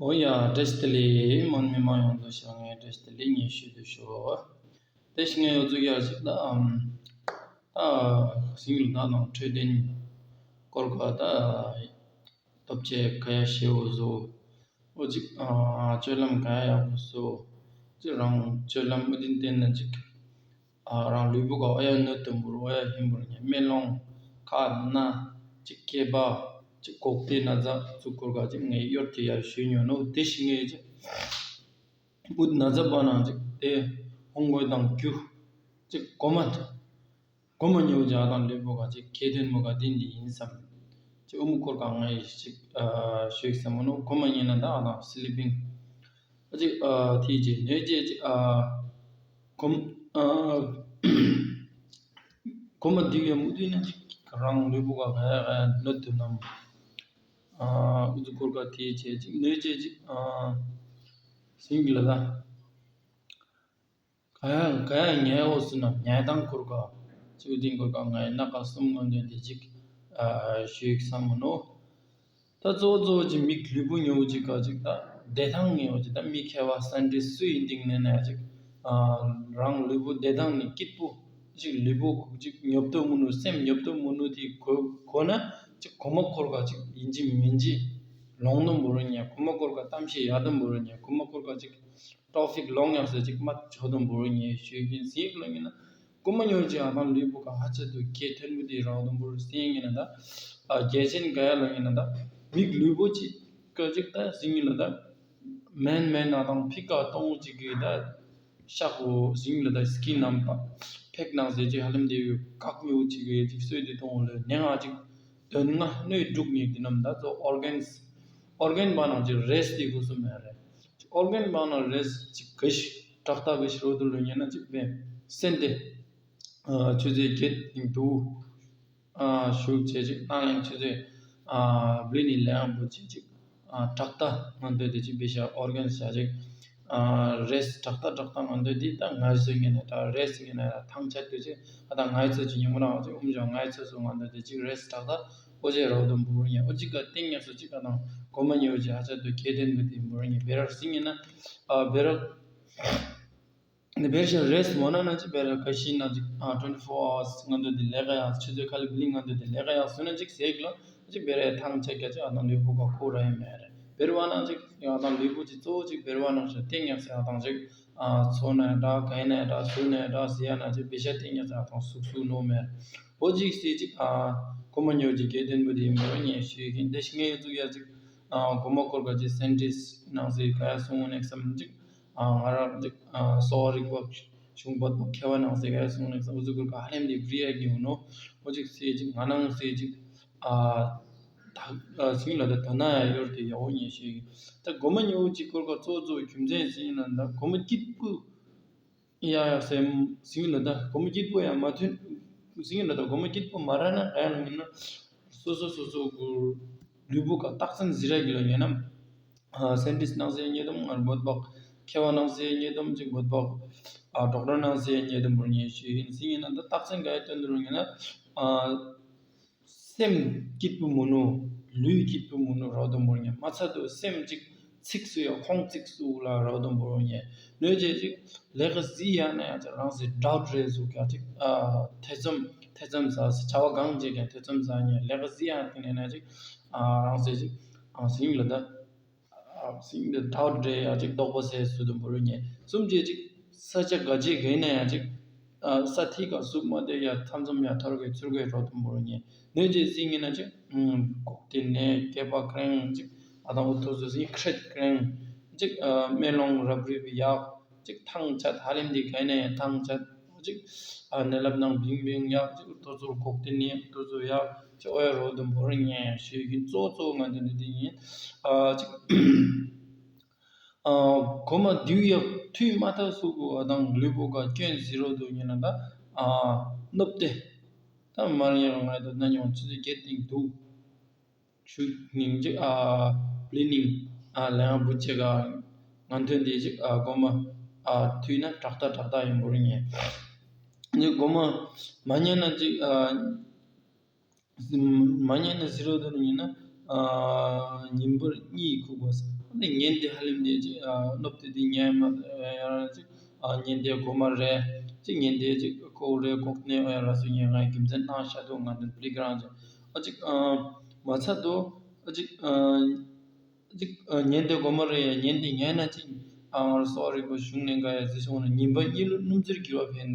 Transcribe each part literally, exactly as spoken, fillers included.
འོ་ཡ། བཀྲ་ཤིས་བདེ་ལེགས། མོན་མི་མང་ཡོངས་ལ་ཞུ་ངའི་བཀྲ་ཤིས་བདེ་ལེགས་ངས་ཞུ་འདོད་ཞུ། དེ་ཞིག་ངས་ཡོད་ཚུགས་ཡར་ཞིག་ད་ཨམ། ད་ཟིང་ལ་ད་དང་འཕྲོད་བསྟེན་སྐོར་ག་ད་སྟོབས་ཆེ་ག་ཡ་ཞེ་བོ་བཟོ། འོ་ཅིག་ཨ། སྤྱོད་ལམ་ག་ཡ་ཡག་པོ་བཟོ། ཅིག་རང་སྤྱོད་ལམ་མུ་མཐུད་བསྟེན་ན་ཅིག་ཨ། རང་ལུས་པོ་ག་ཨོ་ཡ་གནོད་དུ་འབུར་ཨོ་ཡ་ཧིན་འབུར་ཉེ་མེ་ལོང་། ཁ་སྣ། ཅིག་སྐེད་པ། ཅིག་གོག་ཏེ་ན་ཚ་ཚུ་སྐོར་ག་ཅིག་ངས་གཡོར་གྱི་ཡར་ཞུས་ཉོ་ནོ་དེ་ཞིག་ངས་ཅིག་ཨུད་ན་ཚ་པ་ནང་ཅིག་དེ་ཧོང་གོ་དང་རྒྱུ། ཅིག་གོ་མ། གོ་མ་ཉོ་བྱ་དང་ལུས་པོ་ག་ཅིག་ཁེ་ཐོན་མོ་ག་དེ་འདི་ཡིན་བསམ། ཅིག་ཨོ་མོ་སྐོར་ག་ངས་ཅིག་ཨ། ཞུས་བསམ་མོ་ནོ་གོ་མ་ཉེ་ན་ད་ཨ་དང་སི་ལི་པིང་། ཅིག་ཨ། ཐིག་ཅེ་ནོད་ཅེ་ཅིག་ཨ། གོམ་ཨ། གོམ་པ་འདི་གའི་མུ་མཐུད་ནས་ཅིག་རང་ལུས་པོ་ག་ག་ཡ་ག་ཡ་གནོད་དུ་ནམ། ཨ། ཨུ་ཚུགས་སྐོར་ག་ཐིག་ཅེ་ཅིག་ནོད་ཅེ་ཅིག་ཨ། ཟིང་གི་ལ་ད། ག་ཡ་ག་ཡ་ཉལ་འོ་སུ་ནམ་ཉལ་སྟངས་སྐོར་ག་ཅིག་ཨུ་ཐིང་སྐོར་ག་ངའི་སྣ་ཁ་གསུམ་ངོ་འདོན་དེ་ཅིག་ཨ། ཞུས་བསམ་མོ་ནོ། ད་གཙོ་བོ་གཙོ་བོ་ཅིག་མིག་ལུས་པོ་ཉོ་ཅིག་ག་ཅིག་ད་བདེ་ཐང་ཉོ་ཅིག་ད་མི་མཁས་པ་སན་ཏི་སུ་ཡིན་དིང་ནས་ན་ཅིག་ཨ། རང་ལུས་པོ་བདེ་ཐང་ནི་སྐྱིད་པོ་ཅིག་ལུས་པོ་ཅིག་ཉོབ་ཏོ་མུ་ནུ་སེམས་ཉོབ་ཏོ་མུ་ནུ་དེ་གོ་གོ་ན་ཅིག་གོ་མ་སྐོར་ག་ཅིག་ཡིན་གཅིག་མིན་གཅིག་ལོང་ནོ་འབོར་ཉེ་གོ་མ་སྐོར་ག་གཏམ་བཤད་ཡག་དོ་འབོར་ཉེ་གོ་མ་སྐོར་ག་ཅིག་ཊོ་ཕིག་ལོང་ཡག་ས་ཅིག་མ་ཆོ་དོ་འབོར་ཉེ་ཞུས་ཀྱིན་ཟིག་ལོ་ཡིན་ན། རྐུ་མ་ཉོ་ཅིག་ཨ་དང་ལུས་པོ་ག་ཧ་ཅ་དུ་ཁེ་ཐོན་པོ་དེ་རག་དུམ་བུར་སེང་ཡིན་ན་ད། ཨ་རྒྱལ་ཆེན་ག་ཡ་ལ་ཡིན་ན་ད། མིག་ལུས་པོ་ཅིག་ག་ཅིག་ད་སིང་ཡིན་ལ་ད། མེན་མེན་ཨ་དང་ཕི་ཀ་གཏོང་ཅིག་གི་ད། ཤག་འོ་སིང་ལ་ད་སི་ཀིན་ནམ་པ། ཕེག་ནང་ཟེར་ཅིག་ཧ་ལམ་དེ་བཀག་ཉོ་ཅིག་གི་ཅིག་གསོས་དེ་གཏོང་ལ་ནེ་ང་ཅིག་དོན་ལྔ་སྣོད་དྲུག་ཉིད་དེ་རྣམས་ད་ཚོ་ཨོར་གན་སི། ཨོར་གན་པ་ནང་ཅིག་རེས་དེ་དགོས་སུ་མེད་རེད། ཨོར་གན་པ་ནང་རེས་ཅིག་གི་ཤི་དྲག་ཐག་གི་ཤི་རོ་དུ་ལོ་ཉེ་ན་ཅིག་པས་སེན་ཏེ། ཨ་ཆུ་ཚོད་བརྒྱད་ནས་དུ། ཨ་ཞུགས་བྱས་ཅིག་ནང་ལན་ཆུ་ཚོད། ཨ་བླི་ནི་ལེའང་བུ་ཅིག་ཅིག་ཨ་དྲག་ཐག་ང་འདོད་དེ་ཅིག་པས་ཤ་ཨོར་གན་བྱ་ཅིག་ཨ་རེས་དྲག་ཐག་དྲག་ཐག་ང་འདོད་དེ་ད་ངལ་གསོ་ངེ་ན་དྲག་རེས་ངེ་ན་ཐང་ཆད་དུ་ཅིག་ཨ་ད་ངལ་གསོ་ཅིག་ཉིན་མོ་རང་ཅིག་ཨུམ་ཅོག་ངལ་གསོ་སོ་ང་འདོད་དེ་ཅིག་རེས་དྲག་ཐག་ཨོ་ཅེ་རོགས་དུ་འབུར་ཉེ་ཨོ་ཅིག་ག་ཏིང་ཉག་སོ་ཅིག་ག་དང་གོ་མ་ཉེ་ཨོ་ཅེ་ཧ་ཆ་དུ་ཁེ་ཏན་བུ་དེ་འབུར་ཉེ་བེ་རག་སིང་ངེ་ན་ཨ་བེ་རག་ནི་བེར་ཤ་རེས་མོ་ན་ན་ཅི་བེར་ཁ་ཤི་ན་ཅི་ཨ་twenty four hours ང་འདོད་དེ་ལས་ཀ་ཡག་ཆུ་ཚོད་ཁ་ལི་བི་ལི་ང་འདོད་དེ་ལས་ཀ་ཡག་སོ་ན་ཅིག་ཟེག་ལ་ཅི་བེར་ཐང་ཆད་ཀྱ་ཅི་ཨ་དང་ལུས་པོ་ག་ཁོ་ར་ཡི་མེ་རེ་བེར་བ་ན་ཅིག་ཨ་དང་ལུས་པོ་ཅི་གཙོ་བོ་ཅིག་བེར་བ་ན་ཤ་ཏེ་ཉག་སེ་ཨ་དང་ཅིག་ཨ་ཚོ་ན་ཡ་འདྲ་ག་ཡི་ན་ཡ་འདྲ་སུ་ན་ཡ་འདྲ་ཟེ་ཡ་ན་ཅི་བེ་ཤ་ཏེ་ཉག་སེ་ཨ་དང་སུག་སུག་ནོ་མེ་རེ་བོ་ཅིག་སེ་ཅིག་ཨ་གོ་མ་ཉོ་ཅིག་གེ་དེན་བུ་དེ་མོ་ཉེ་ཤི་གིན་དེ་ཤི་ངེ་ཡོད་ཚུགས་ཡ་ཅིག་ཨ་གོ་མ་སྐོར་ག་ཅི་སེན་ཏིས་ནང་སེ་ག་ཡ་སོང་ནེག་སམ་ཅིག་ཨ་ང་རང་ཅིག་ཨ་གསོ་བ་རིག་པ་གཞུང་པ་མཁས་པ་ནང་ཟེར་ག་སོང་ནས་ཨུ་ཚུགས་ཁུར་ག་ཧ་ལམ་དེ་བྲིས་ཡ་གི་ཡོད་ནོ། ཨོ་ཅིག་སེ་ཅིག་ང་ནང་སེ་ཅིག་ཨ་ད་ཨ་སིང་ལ་ད་དོ་ན་ཡ་ཡོར་དེ་ཡ་འོ་ཉེ་ཤེས་ད་གོ་མ་ཉོ་ཅིག་སྐོར་ག་གཙོ་གཙོ་རྒྱུ་མཚན་སིང་ལ་ད་གོ་མ་སྐྱིད་པོ་ཡ་ཡ་སེམས་སིང་ལ་ད་གོ་མ་སྐྱིད་པོ་ཡ་མ་ཐོན་སིང་ལ་ད་གོ་མ་སྐྱིད་པོ་མ་ར་ན་ག་ཡ་ལ་མིན་ན་སོ་སོ་སོ་སོ་གུ་ལུས་པོ་ག་རྟགས་མཚན་ཟི་ར་གི་ལ་ཉེ་ན། ཨ་སེན་ཏིས་ནང་སེ་ཉེ་དུམ་ང་བོད་པག་མཁས་པ་ནང་སེ་ཉེ་དུམ་ཅིག་བོད་པག་ཨ་ཌོག་ཊར་ནང་སེ་ཉེ་དུམ་བོར་ཉེ་ཤི་ཡིན་སི་ཡིན་ན་ད་རྟགས་མཚན་ག་ཡ་སྟོན་དུ་རུང་ཡིན་ན་ཨ་སེམས་སྐྱིད་པོ་མོ་ནུ་ལུས་སྐྱིད་པོ་མོ་ནུ་རོ་དུམ་བོར་ཉེ་མ་ཚད་དུ་སེམས་ཅིག་ཚིགས་སུ་ཡ་ཁོང་ཚིགས་སུ་ལ་རོ་དུམ་བོར་ཉེ་ནོས་ཅེ་ཅིག་ལས་ཀ་ཟི་ཡ་ན་ཡ་ཅིག་རང་སེ་ཌའུ་ཊི་རེ་ཟུག་ཡ་ཅིག་ཨ་ཐེ་ཚོམ་ཐེ་ཚོམ་ཟ་སེ་བྱ་བ་གང་བྱེད་ཀྱང་ཐེ་ཚོམ་ཟ་ཉེ་ལས་ཀ་ཟི་ཡ་ཏིང་ནེ་ན་ཅིག་ཨ་རང་སེ་ཅིག་ཨ་སིང་ལ་ད། སིང་དེ་ཐའོ་འདྲེ་ཡ་ཅིག་རྡོག་པོ་སེ་སུ་དུ་འབུར་ཉེ། གསུམ་བཅས་ཅིག་ས་ཆ་ག་ཅིག་གི་ན་ཡ་ཅིག་ས་ཐིག་ག་ཟུག་མ་དེ་ཡ་ཐམ་ཚོམ་ཡ་ཐོར་གི་ཚུར་གི་རོ་དུ་འབུར་ཉེ། ནོས་ཅེ་སིང་ངི་ན་ཅིག་ལྐོག་ཏེ་ནེ་སྐེད་པ་ཀྲེང་ཅིག་ཨ་དང་འུ་ཐུ་སུ་སིང་ཁྲེད་ཀྲེང་ཅིག་མེ་ལོང་རབ་རིབ་ཡག་ཅིག་ཐང་ཆད་ཧ་ལེམ་དི་ག་ན་ཡ་ཐང་ཆད། ཅིག་ཨ་ནེ་ལབ་ནང་བིང་བིང་ཡག་ཅིག་ཏོ་ཚོར་གོག་ཏེ་ནི་ཏོ་ཚོ་ཡག་ཅིག་ཨོ་ཡ་རོ་དུ་འབོར་ཉེ་ཞུས་ཀྱི་གཙོ་གཙོ་ང་དེ་འདི་དེ་ཡིན། ཨ་ཅིག་ཨ་གོ་མ་དུས་ཡག་དུས་མ་ཐག་སུ་གོ་ཨ་དང་ལུས་པོ་ག་སྐྱོན་ཟི་རོ་དུ་ཉེ་ན་ད་ཨ་ནུབ་སྟེ་ད་མར་ཡག་ང་དུ་ན་ཉོང་ཆུ་ཚོད་བརྒྱད་སྟེང་དུ། ཆུ་ནིང་ཅིག་ཨ་པི་ལི་ནིང་ཨ་ལེང་བུ་ཅེ་ག་ང་ཐོན་དེ་ཅིག་ཨ་གོ་མ་ཨ་ཐུས་ན་དྲག་ཏ་དྲག་ཏ་ཡིན་བོར་ཉེ། ནི་གོ་མ་མ་ཉན་ན་ཅིག་ཨ་མ་ཉན་ན་ཟི་རོ་དུ་ཉིན་ན་ཨ་ཉིན་བུར་གཉིས་ཁུག་པ་ས། ཨ་ནི་ཉན་དེ་ཧ་ལམ་དེ་ཅིག་ཨ་སློབ་དེབ་དེ་ཉན་མ་ཡང་ཅིག་ཨ་ཉན་དེ་གོ་མ་རེད། ཅིག་ཉན་དེ་ཅིག་ཁོ་རེ་ལྐོག་ནས་ཨ་ཡ་ར་སུ་ཉན་ང་རྒྱུ་མཚན་གནང་ཤ་དུ་ང་དོན་པི་ལིག་རང་ཅིག་ཨ་ཅིག་ཨ་མ་ཚད་དུ་ཨ་ཅིག་ཨ་ཅིག་ཨ་ཉན་དེ་གོ་མ་རེད། ཡ་ཉན་དེ་ཉན་ན་ཅིག་ཨ་ང་ར་སོ་རིག་པ་གཞུང་ནས་འགའ་ཡ་ཟི་སོང་ན་ཉིན་པ་གཉིས་ལ་སྣུམ་ཟེར་གྱི་བ་ཕན།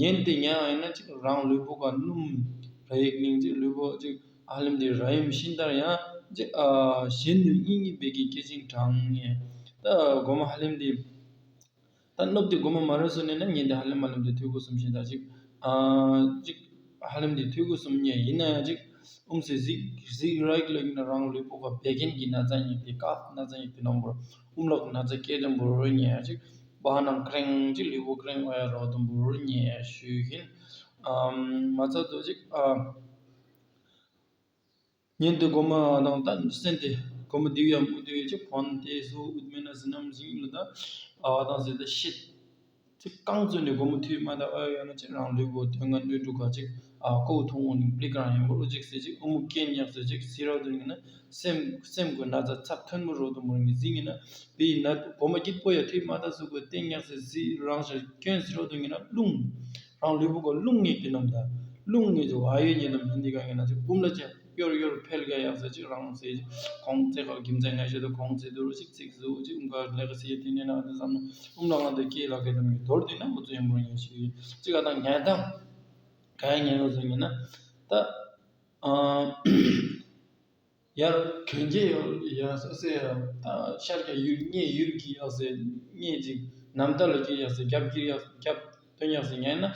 ཉན་དེ་ཉན་ཨ་ཡིན་ན་ཅིག་རང་ལུས་པོ་ག་སྣུམ་ར་ཡིག་ནིང་ཅིག་ལུས་པོ་ཅིག་ཧ་ལམ་དེ་ར་ཡིམ་ཤིན་ཏར་ཡང་ཅིག་ཨ་གཞན་དུ་གཉིས་གཉིས་པའི་གི་སྐད་ཅིག་གྲངས་ངེ་ད་གོ་མ་ཧ་ལམ་དེ། ད་སློབ་དེ་དགོས་མ་མ་རེད་སོ་ནས་ན་ཉན་དེ་ཧ་ལམ་ཧ་ལམ་དེ་ཐོས་གོ་སོམ་ཤེས་ད་ཅིག་ཨ་ཅིག་ཧ་ལམ་དེ་ཐོས་གོ་སོམ་ཉན་ཡིན་ན་ཡང་ཅིག་ཨུམ་སེ་གཟིག་གཟིག་ར་ཡིག་ལ་ཡིན་ན་རང་ལུས་པོ་ག་བད་ཀན་གྱི་ན་ཚ་ཉིད་དེ་ཀ་ན་ཚ་ཉིད་དེ་ནམ་བར་ཨུམ་ལག་ན་ཚ་སྐད་དམ་བོ་རོ་ཉན་ཡང་ཅིག་བ་ནང་ཀྲེང་ཅིག་ལུས་པོ་ཀྲེང་བ་ཡ་རོ་དམ་བོ་རོ་ཉན་ཡང་ཞུ་ཡིན། ཨམ་མ་ཚད་དུ་ཅིག་ཨ། ཉན་དེ་གོ་མ་དང་ད་སེམས་དེ་གོ་མ་དེ་ཡང་མུ་དེ་ཅིག་ཕོན་དེ་སུ་ཨུད་མེ་ན་སི་ནམ་ཟིང་ལ་ད་ཨ་དང་ཟེར་ད་ཤེད་ཅིག་རྐང་བཙུན་ནས་གོ་མ་ཐུས་མ་ད་ཨ་ཡོད་ན་ཅིག་རང་ལུས་པོ་དོན་ལྔ་སྣོད་དྲུག་ག་ཅིག་ཨ་ཁོ་ཐུང་བོ་ནི་པི་ཀ་རང་ཡིན་པོ་ཨུ་ཅིག་སེ་ཅིག་ཨུ་མུ་ཀེན་ཉག་སེ་ཅིག་སི་ར་དུ་ཡིན་ན་སེམས་སེམས་གོ་ན་ཚ་ཚབ་ཐོན་མོ་རོ་དུ་མོ་ངི་ཟིང་ཡིན་ན་བི་ཡིན་ན་གོ་མ་སྐྱིད་པོ་ཡ་ཐུས་མ་ད་སུ་གོ་ཏེ་ཉག་སེ་སི་རང་ཤ་ཀྱོན་སི་རོ་དུ་ཡིན་ན་རླུང་རང་ལུས་པོ་ག་རླུང་ངེས་ཀྱི་ནམ་ད། རླུང་ངེས་ཀྱི་ཝ་ཡོད་ཉེ་ནམ་ཧིན་དི་ག་ངེས་ན་ཅིག་ཀུམ་ལ་ཅིག་ཡོར་ཡོར་འཕེལ་ག་ཡག་ཟེར་ཅིག་རང་ཟེར་ཅིག་གོང་ཚེ་ག་རྒྱུ་མཚན་ངེས་ཤེས་དུ་གོང་ཚེ་དུ་རུ་ཅིག་ཚིག་ཟུ་ཅིག་ཨུམ་ག་ལེ་ག་སི་ཡེ་ཏི་ནེ་ན་དུ་བསམ་ན་ཨུམ་ལ་ང་དུ་སྐྱེས་ལ་གེ་དམ་ངེས་དོར་དུས་ན་འུ་ཚུ་ཡོན་པོ་ངེས་ཤེས་ཅིག་ག་དང་ངན་དང་ག་ཡ་ངེས་ལོ་ཟེར་ངེས་ན་ད་ཨ། ཡར་གྱོན་གྱི་ཡོད་ཡ་ས་སེ་ཡ་ད་ཤར་གྱི་ཡུལ་གཉེ་ཡུལ་གྱི་ཡག་སེ་གཉེ་ཅིག་ནམ་ཟླ་ལ་གྱི་ཡག་སེ་རྒྱབ་ཀྱི་ཡག་རྒྱབ་སྟོན་ཡག་སེ་ཉན་ན་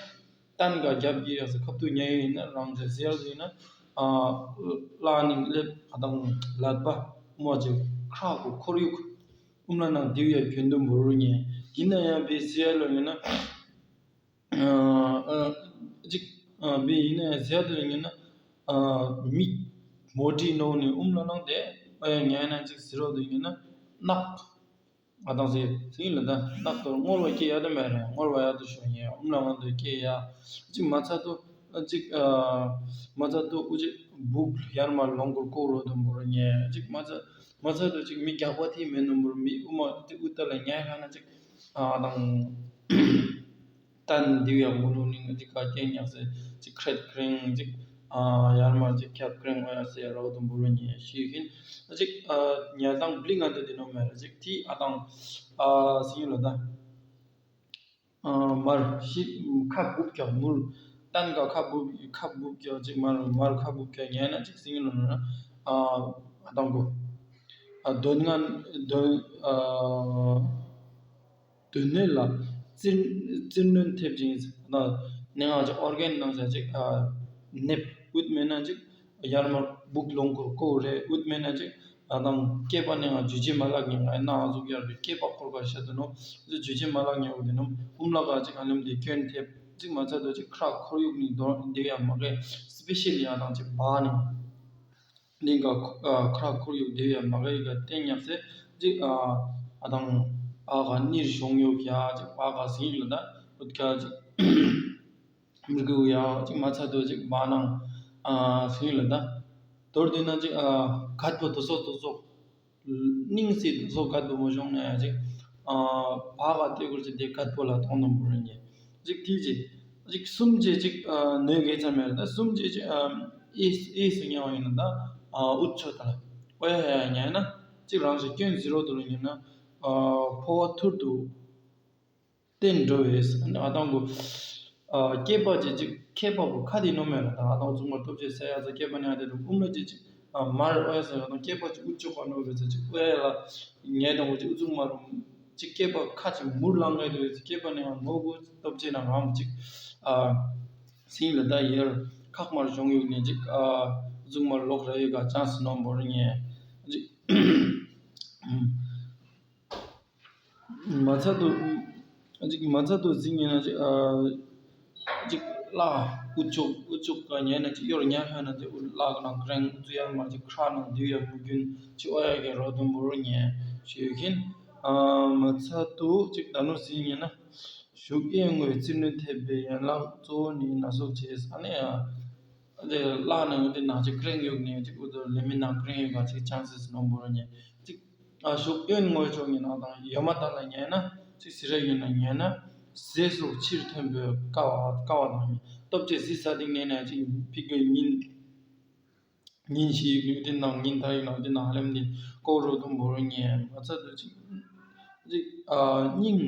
གཏན་ག་རྒྱབ་ཀྱི་ཡག་སེ་ཁབ་ཏུ་ཉན་ཡོད་ཡིན་ན་རང་ཚེ་ཟེར་ཡག་སེ་ཡིན་ན་ཨ་བླ་ནི་སླེབས་ཨ་དང་ལད་པ་མོ་ཅིག་ཁྲག་གི་ཁོར་ཡུག་ཨུམ་ལ་ནང་དེའུ་ཡ་གྱོན་དུ་འབུར་རུ་ཉན་ཡིན་ན་ཡང་བི་ཟེར་ཡག་ལ་ཡིན་ན། ཅིག་བི་ཡིན་ན་ཟེར་དུ་ཡིན་ན་མིག་མོ་ཏི་ནོ་ནི་ཨུམ་ལ་ནང་དེ་ཨ་ཡ་ཉན་ན་ཅིག་ཟེར་དུ་ཡིན་ན་ནག་ཨ་དང་ཟེར་ཟིན་ལ་ད་ནག་ཏོར་སྔོར་བ་སྐྱེ་ཡ་དུ་མེད་རེད། སྔོར་བ་ཡ་དུ་ཤོ་ཉན་ཨུམ་ལ་ནང་དུ་སྐྱེ་ཡ་ཅིག་མ་ཚད་དུ་ཅིག་མ་ཚད་དུ་ཨུ་ཅིག་སྦུག་ཡར་མར་ལོང་གུར་ལྐོག་རོ་དུ་འབོར་ཉན་ཅིག་མ་ཚད་མ་ཚད་དུ་ཅིག་མི་རྒྱག་པ་དེ་མེད་ནུ་འབོར་མི་ཨུ་མ་དེ་ཨུ་ཏ་ལ་ཉན་ཁ་ན་ཅིག་ཨ་དང་། ཏན་དེའུ་ཡག་མུ་ལུ་ནིང་ཅིག་ག་སྐྱེ་ཉག་སེ་ཅིག་ཁྲེད་ཁྲེང་ཅིག་ཨ་ཡར་མར་ཅིག་ཁྱབ་ཁྲེང་ཨོ་ཡ་སེ་རོ་དུ་འབུ་རུ་ཉེ་ཤི་ཁིན་ཅིག་ཨ་ཉལ་དང་བླི་ང་དུ་དི་ནོ་མེ་ར་ཅིག་ཐི་ཨ་དང་ཨ་སི་ཡུ་ལ་ད་ཨ་མར་ཤི་ཁ་བུབ་ཀྱག་མུར་ཏན་ག་ཁ་བུབ་ཁ་བུབ་ཀྱག་ཅིག་མར་མར་ཁ་བུབ་ཀྱག་ཉལ་ན་ཅིག་སི་ཡུ་ལ་ན་ཨ་ཨ་དང་གོ་ཨ་དོན་ང་དོན་ཨ། དོན་སྣོད་ལ་རྩིར་རྩིར་གནོན་ཐེབས་ཅིང་ནང་ང་ཅིག་ཨོར་གན་ནང་ཅིག་ནེབ་ཨུད་མེད་ན་ཅིག་ཡར་མར་སྦུག་ལོང་ཁུར་ཀོ་རེ་ཨུད་མེད་ན་ཅིག་ཨ་དང་སྐེད་པ་ནང་ང་ཇུ་ཅི་མ་ལག་ཉེ་ང་ན་ང་ཟུག་ཡར་གི་སྐེད་པ་འཁོར་ག་ཤ་དུ་ནོ་ཇུ་ཅི་མ་ལག་ཉེ་འུ་དི་ནོ་ཨུམ་ལག་ག་ཅིག་ཨ་ལེམ་དེ་སྐྱོན་ཐེབས་ཅིག་མ་ཚད་དུ་ཅིག་ཁྲག་ཁོར་ཡུག་ནི་དོ་དེ་ཡ་མ་གེ་སི་པེ་ཤལ་ཡ་དང་ཅིག་བ་ནི། གླིང་ག་ཁ་ཁུར་ཡུག་དེ་ཡ་མ་ག་ཡི་ག་བརྟེན་ཉག་སེ་ཅིག་ཨ་དང་ཨ་ག་གཉིར་ཤོང་ཡོག་ཡ་ཅིག་ཨ་ག་སིང་ལ་ད་ཨུད་ཀ་ཅིག་མི་གུ་ཡ་ཅིག་མ་ཚ་དོ་ཅིག་བ་ནང་ཨ་སིང་ལ་ད་དོར་དེ་ན་ཅིག་ཨ་གད་པོ་དོ་སོ་དོ་སོ་སྙིང་སི་དོ་སོ་གད་པོ་མོ་ཤོང་ན་ཡ་ཅིག་ཨ་བ་ག་ཏེ་གུར་ཅིག་དེ་གད་པོ་ལ་ཐོང་ནམ་བུ་ར་ཉེ། གཅིག་དེ་གཅིག་གཅིག་གསུམ་གཅིག་གཅིག་ཨ་ནོས་གེ་ཚར་མེད་རེད། ད་གསུམ་གཅིག་གཅིག་ཨ་ཨེ་ཨེ་སུ་ཉལ་བ་ཡིན་ན་ད་ཨ་ཨུད་ཆོ་ད་ལ་ཨོ་ཡ་ཡ་ཉལ་ན་གཅིག་རང་ཞིག་སྐྱོན་ཟི་རོ་དུ་རུ་ཉལ་ན་ཨ་ཕོ་བ་ཐུར་དུ་བསྟན་འགྲོ་བས་ཨ་དང་གོ་ཨ་སྐེད་པ་གཅིག་གཅིག་ཁེ་པ་གོ་ཁ་དེ་ནོ་མེད་རེད། ད་ཨ་དང་གཙུག་མ་སྟོབས་ཆེ་ས་ཡ་ས་སྐེད་པ་ཉལ་དེ་རུ་ཀུམ་ལ་གཅིག་གཅིག་ཨ་མར་ཨོ་ཡ་ཟེར་བ་དང་སྐེད་པ་ཅིག་དབུ་ཅོག་ག་ནོར་བའི་ཚེ་ཅིག་ཨོ་ཡ་ལ་ཉལ་དང་པོ་ཅིག་དབུ་ཚུགས་མ་རུང་ཅིག་སྐེད་པ་ཁ་ཅིག་མུར་ལངས་གི་འདུག་ཟེར། སྐེད་པ་ནས་ཡང་ནོར་བུ་སྟོབས་ཆེ་ན་ངམ་ཅིག་ཨ་སིང་ལ་ད་ཡར་ཁག་མར་བྱུང་ཡོད་ནས་ཅིག་ཨ་དབུ་ཚུགས་མར་ལོག་ར་ཡོད་ག་ཅང་སི་ནོར་བུ་རུ་ཉལ་ཅིག་མ་ཚད་དུ་ཅིག་མ་ཚད་དུ་ཟིང་ཡིན་ན་ཅིག་ཨ། གཅིག་བརླག་དབུ་ཅོག་དབུ་ཅོག་ག་ཉལ་ན་གཅིག་གཡོར་ཉལ་ཧ་ན་དེ་དབུ་བརླག་ནང་ཀྲེང་དབུ་ཚུགས་ཡར་མར་གཅིག་ཁྲག་ནང་དེ་ཡར་མུ་རྒྱུན་གཅིག་ཨོ་ཡ་གི་རོ་དུམ་བུར་ཉལ་ཞུ་ཡོད་ཁན། ཨ་མ་ཚ་དུ་གཅིག་ད་ནུ་ཟིན་ཉལ་ན་ཞུགས་ཨེ་ངོས་རྩིབ་ནུ་ཐེབས་པའི་ཡན་ལག་གཙོ་བོ་ནི་ན་ཟུག་བྱས་ཨ་ནི་ཨ་དེ་བརླག་ནང་དེ་ནང་གཅིག་ཀྲེང་ཡོད་ནས་གཅིག་དབུ་དུ་ལེ་མི་ནང་ཀྲེང་ཡོད་ག་གཅིག་ཆང་སིས་ནོམ་བུར་ཉལ་གཅིག་ཨ་གཞུག་གཡོན་ངོས་ཕྱོགས་ཀྱི་ནང་དང་ཡ་མ་བཏགས་ལ་ཉལ་ན་ཅིག་ཟི་ར་གཡོན་ན་ཉལ་ན་ཟས་སོགས་ཕྱིར་ཐོན་པའི་དཀའ་བ་དཀའ་བ་དང་། སྟོབས་ཆེ་ཟི་ས་སྟེང་ནས་ན་ཅིག་ཕི་གི་ཉིན་ཉིན་ཞིག་ཡིག་ནུས་དེ་ནང་ཉིན་ཐ་ཡིག་ནང་དེ་ནང་ལེམ་དེ་ཀོ་རོ་དུམ་བོར་ཉལ་མ་ཚད་དུ་ཅིག་ཅིག་ཨ་སྙིང་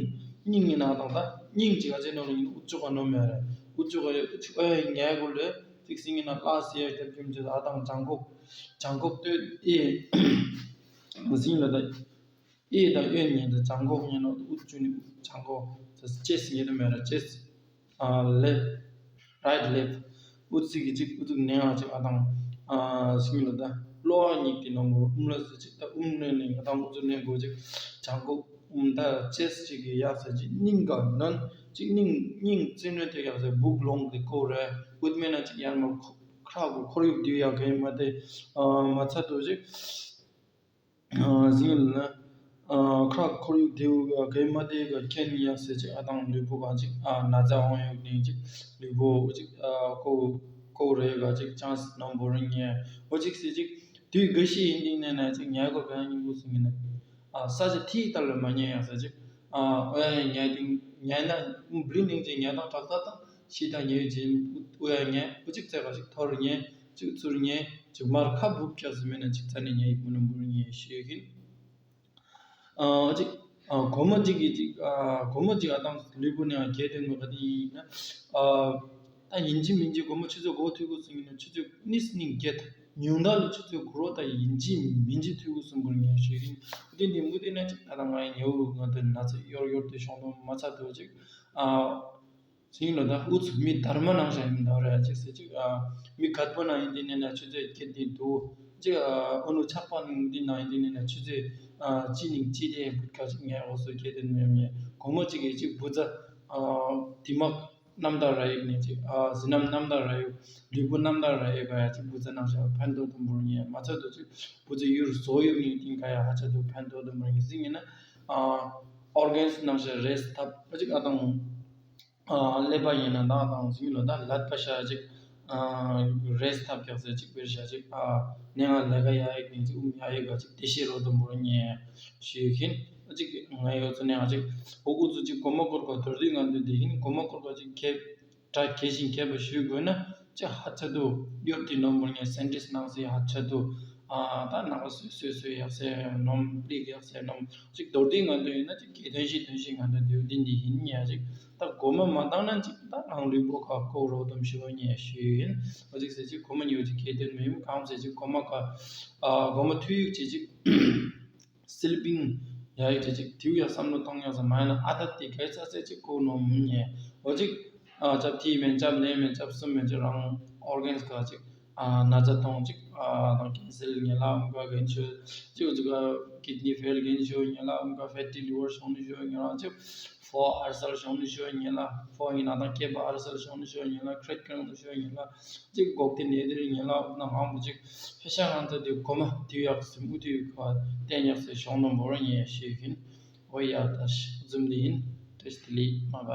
སྙིང་གི་ནང་དང་ད་སྙིང་ཅིག་ཨ་ཅེ་ནོ་ལ་ཡིན་ཨུ་ཅུ་ག་ནོ་མེ་རེ་ཨུ་ཅུ་ག་ཡོད་ཨུ་ཅུ་ཨེ་ཉལ་གོ་ལེ་ཅིག་སིང་གི་ནང་ལ་སི་ཡ་རྒྱབ་ཀྱུམ་ཅིག་ཨ་དང་ལྗང་ཁོག་ལྗང་ཁོག་སྟོད་ཨེ། ཟིན་ལ་ད་ཨེ་དང་གཡོན་ཉལ་དང་ལྗང་ཁོག་ཉལ་ནོ་ཨུ་ཅུ་ནི་ལྗང་ཁོག་ཅེས་ཉལ་དུ་མེད་ལ་ཅེས་ལེབ་རའིཊ་ལེབ་ཨུ་ཚིག་གི་ཅིག་ཨུ་ཚུགས་ནས་ང་ཅིག་ཨ་དང་ཟིན་ལ་ད་གློ་བ་གཉིས་ཀྱི་ནང་མོ་ཨུམ་ལ་ཟི་ཅིག་ད་ཨུམ་ནས་ནས་ང་དང་ཨུ་ཚུགས་ནས་གོ་ཅིག་ལྗང་ཁོག་ཨུམ་ད་ཅེས་ཅིག་གི་ཡག་ས་ཅིག་སྙིང་ག་ནོན་ཅིག་སྙིང་སྙིང་རྩེ་ནོན་དེ་ཡག་ས་སྦུག་ལོང་གི་ཀོ་རེ་ཨུད་མེད་ན་ཅིག་ཡར་མ་ཁྲག་གི་ཁོར་ཡུག་དེ་ཡག་གི་མ་དེ་མ་ཚད་དུ་ཅིག་ཟིན་ལ་ཁྲག་ཁོར་ཡུག་དེའུ་ག་གེ་མ་དེ་ག་ཁྱེད་ཡ་ཟེར་ཅིག་ཨ་དང་ལུས་པོ་ག་ཅིག་ན་ཚ་འོང་ཡོད་ནི་ཅིག་ལུས་པོ་ཅིག་ཀོ་ཀོ་རེ་ག་ཅིག་ཅང་སི་ནམ་བོ་རིང་ཉེ་འོ་ཅིག་ཟེར་ཅིག་དུས་འགའ་ཤས་ཡིན་དེ་ནས་ན་ཅིག་ཉལ་གོ་ག་ཉིན་གུ་སིང་ན་ས་ཆ་ཐིག་ལྟར་ལ་མ་ཉལ་ཡ་ཟེར་ཅིག་ཨ་ཉལ་དེ་ཉལ་ན་བླི་ནིང་ཅིག་ཉལ་དང་དྲག་ཐག་དང་། ཤི་དང་ཉེ་བའི་རྗེས་ཨུ་ཡ་ཉེ་ཨུ་གཅིག་བཙལ་ག་ཅིག་ཐོར་ཉེ་གཅིག་ཚུར་ཉེ་གཅིག་མར་ཁ་སྦུབ་རྒྱག་ཟིན་མེད་ན་གཅིག་རྩ་ནས་ཉེ་ཡིག་མུ་ནམ་བུར་ཉེ་ཞུས་ཡིན། ཨུ་གཅིག་ཨ་སྒོར་མོ་གཅིག་གིས་གཅིག་ཨ་སྒོར་མོ་གཅིག་ཨ་དང་ལུས་པོ་ནས་ཨ་གྱེས་དོན་མོ་ག་དེ་ཡིན་ན་ཨ་ད་ཡིན་གཅིག་མིན་གཅིག་སྒོར་མོ་ཆུ་ཚོད་འགོ་ཐུག་གོ་ཟིན་ཡིན་ན་ཆུ་ཚོད་གཉིས་གཉིས་བརྒྱད་ཉུང་མཐའ་ལ་ཆུ་ཚོད་དགུ་རོ་ད་ཡིན་གཅིག་མིན་གཅིག་ཐུག་གོ་ཟིན་བུར་ཉེ་ཞུས་ཡིན། དེ་ནི་མུ་དེ་ན་གཅིག་ཨ་ད་ང་ཡི་ཉེ་བོ་ང་དེ་ན་ཚ་གཡོར་གཡོར་དེ་ཤོང་དོན་མ་ཚ་དོ་གཅིག་ཨ། ཟིན་ལོ་ད་ཨུ་ཚུགས་མི་དར་མ་ནང་བཞིན་ཡིན་ད་རེད་ཅེས་ཟེར་ཅིག་ཨ་མི་གད་པོ་ནང་ཡིན་དེ་ནས་ན་ཆུ་ཚོད་བརྒྱད་དེ་འདུག་ཅིག་ཨ་ཨུ་ནུ་ཆག་པ་ནང་འདི་ནང་ཡིན་དེ་ནས་ན་ཆུ་ཚོད་ཨ་གཅིག་ནས་གཅིག་དེ་བུད་ཁ་ཅིག་ངས་འོ་སོ་བརྒྱད་དེ་ནས་ངས་སྒོར་མོ་གཅིག་གིས་ཅིག་བུ་ཚ་ཨ་དེ་མ་རྣམ་དག་ར་ཡིག་ནས་ཅིག་ཨ་བཟི་རྣམ་རྣམ་དག་ར་ཡིག་ལུས་པོ་རྣམ་དག་ར་ཡིག་ག་ཡ་ཅིག་བུ་ཚ་ནང་བཞིན་ཕན་ཐོགས་དུ་འབུར་ངས་མ་ཚད་དུ་ཅིག་བུ་ཚ་ཡུར་བཟོ་ཡུར་ངས་དེ་ག་ཡ་ཧ་ཅང་དུ་ཕན་ཐོགས་དུ་འབུར་ངས་ཟིན་ངས་ན་ཨ་ཨོར་གན་སི་ནང་བཞིན་རེས་ཐབས་ཅིག་ཨ་དང་། ཀླད་པ་ཡིན་ན་ནང་དང་ཟིང་ལོ་ད་ལད་པ་ཤ་ཅིག་རེས་ཐབས་རྒྱག་ས་ཅིག་བེར་ཤ་ཅིག་ནས་ང་ལས་ཀ་ཡ་ཡིག་ནས་ཅིག་ཨུམ་ཡ་ཡིག་ག་ཅིག་དེ་ཤེས་རོ་དུ་འབོར་ཉེ་ཞུས་ཡིན། ཅིག་ང་ཡོད་ཚོ་ནས་ང་ཅིག་ཨོ་ཀུ་ཚོ་ཅིག་གོ་མ་བཀོར་ག་དོར་དུས་ང་འདུས་དེ་ཡིན་གོ་མ་བཀོར་ག་ཅིག་ཁེབ་གྲ་གལ་ཞིང་མཁས་པ་ཞུས་དགོས་ན་ཅིག་ཧ་ཚ་དུ་གཡོར་དེ་ནོམ་བོར་ཉེ་སེན་ཏིས་ནང་སི་ཧ་ཚ་དུ། ད་ནང་སོས་སོས་སོས་ཡག་སེ་ནོམ་པླིག་ཡག་སེ་ནོམ་ཅིག་མདོར་བསྡུས་ང་ཚོ་ཡིན་ན་ཅིག་གལ་དོན་ཞིག་དོན་ཞིག་ང་ཚོ་འདིའུ་འདི་འདི་ཡིན་ཉེ་ཅིག་ད་གོ་མ་མ་བཏང་ན་ཅིག་ད་ནང་ལུས་པོ་ཁ་ཁོག་རོ་དམ་ཞུ་བ་ཉེ་ཞུ་ཡིན། འོ་ཅིག་སེ་ཅིག་གོ་མ་ཉོ་ཅིག་གལ་དོན་མེད་གང་སེ་ཅིག་གོ་མ་ཁ་གོ་མ་ཐུ་ཡུག་ཅིག་ཅིག་སི་ལི་པིང་ཡ་ཡིག་ཅིག་ཅིག་ཐིའུ་ཡ་བསམ་བློ་གཏོང་ཡག་ས་མ་ཡིན་ན་ཨ་ད་ཏི་གལ་ཚ་སེ་ཅིག་གོ་ནོམ་ཉེ་འོ་ཅིག་ཅབ་ཐི་མེན་ཅབ་ནེ་མེན་ཅབ་སུམ་མེན་ཅིག་རང་ཨོར་གན་སི་ཁ་ཅིག་ན་ཚ་གཏོང་ཅིག་དང་ཀེན་སར་ཉེ་ལ་ཨུམ་ཀ་གན་ཆོ་ཅིག་ཅིག་ཀིད་ནི་ཕེལ་གན་ཆོ་ཉེ་ལ་ཨུམ་ཀ་ཕེ་ཏི་ལི་ཝར་ཤོང་ནི་ཤོ་ཉེ་ལ་ཅིག་ཕོ་ཨར་སལ་ཤོང་ནི་ཤོ་ཉེ་ལ་ཕོ་ཡིན་ན་དང་སྐེད་པ་ཨར་སལ་ཤོང་ནི་ཤོ་ཉེ་ལ་ཁྲེད་ཀང་ནི་ཤོ་ཉེ་ལ་ཅིག་གོག་ཏི་ནེ་དིར་ཉེ་ལ་ཨུམ་ན་མང་པོ་ཅིག་ཕེ་ཤ་ང་ཚ་དེ་གོ་མ་དེ་ཡག་སི་མུ་དེ་ཡུ་ཁ་བསྟན་ཡག་སི་ཤོང་ནོ་འབོར་ཉེ་ཤེས་ཡིན། འོ་ཡ་ད་ཤི་ཛུམ་དེ་ཡིན། བཀྲ་ཤིས་བདེ་ལེགས་མ་ག